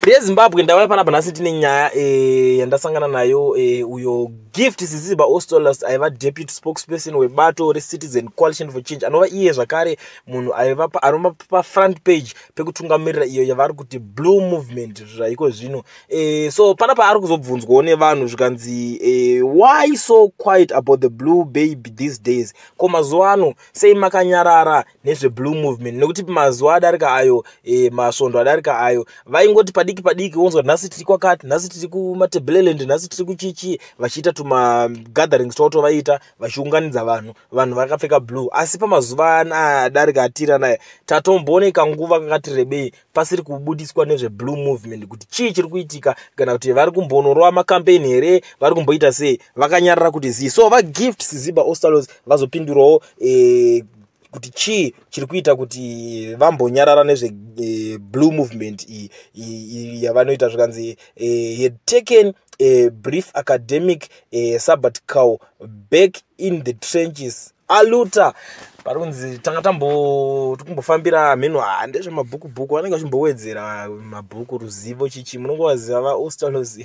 Yezimbabwe, ndauya panapa nhasi tine nyaya yandasangana nayo. Uyo Gift Siziba Ostallos aiva deputy spokesperson webato reCitizen Coalition for Change, anova iye zvakare munhu aiva anova pafront page pekutungamirira iyo yavari kuti Blue Movement zvaiko zvino. So panapa ari kuzobvunzwawo nevanhu zvikanzi, "Why so quiet about the blue baby these days?" Ko mazuva ano sei makanyarara nezveblue movement? Nekuti mazuva adarika ayo, masvondo adarika ayo, vaingoti padiki padiki wonzwa nhasi tiri kwakati, nhasi tiri kuMatebeleland, nhasi tiri kuchichi, vachiita tumagatherings twavo twavaita, vachiunganidza vanhu, vanhu vakapfeka blue. Asi pamazuva adarika atiri anaya, tatombooneka nguva kakati rebei pasiri kubudiswa nezveblue movement, kuti chii chiri kuitika, kana kuti vari kumbonorova makambeni here, vari kumboita sei, vakanyarara kuti zii. So vaGift Siziba Ostallos vazopindurawo kuti chii chiri kuita kuti vambonyarara nezveblue movement iyi yavanoita. Zvikanzi had taken a brief academic sabbatical back in the trenches. Aluta pari kunzi tanga tambofambira mheno ndezvemabhuku bhuku, vanenge vachimbowedzera mabhuku ruzivo chichi. Munongovaziva vaOstallos,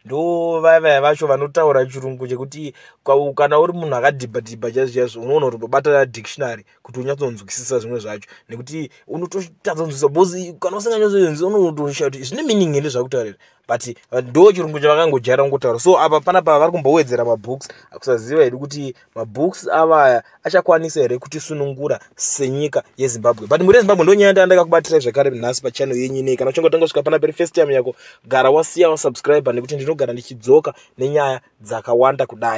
ndo vaya vaya vacho vanotaura chirungu chekuti kana uri munhu akadhibha dhibha chaizvo chaizvo, unoona kuti umbobata dictionary kuti unyatsonzwisisa zvimwe zvacho, nekuti unototadza kunzwisisa, because kana usinganyatsonzwisisa unotoshaya kuti zvine meaning here zvakutaurira. But ndo chirungu chavakangojaira kungotaura. So apa panapa vari kumbowedzera mabooks. Kusaziva hedu kuti mabooks avaya achakwanisa here kutisunungura senyika yeZimbabwe. But muri yeZimbabwe, ndo nyaya ndandakakubatirai zvakare nhasi pachannel yenyu inei. Kana uchinge watanga kusvika panapa iri first time yako, gara wasiya wasubscribe, nekuti ndinogara ndichidzoka nenyaya dzakawanda kudai.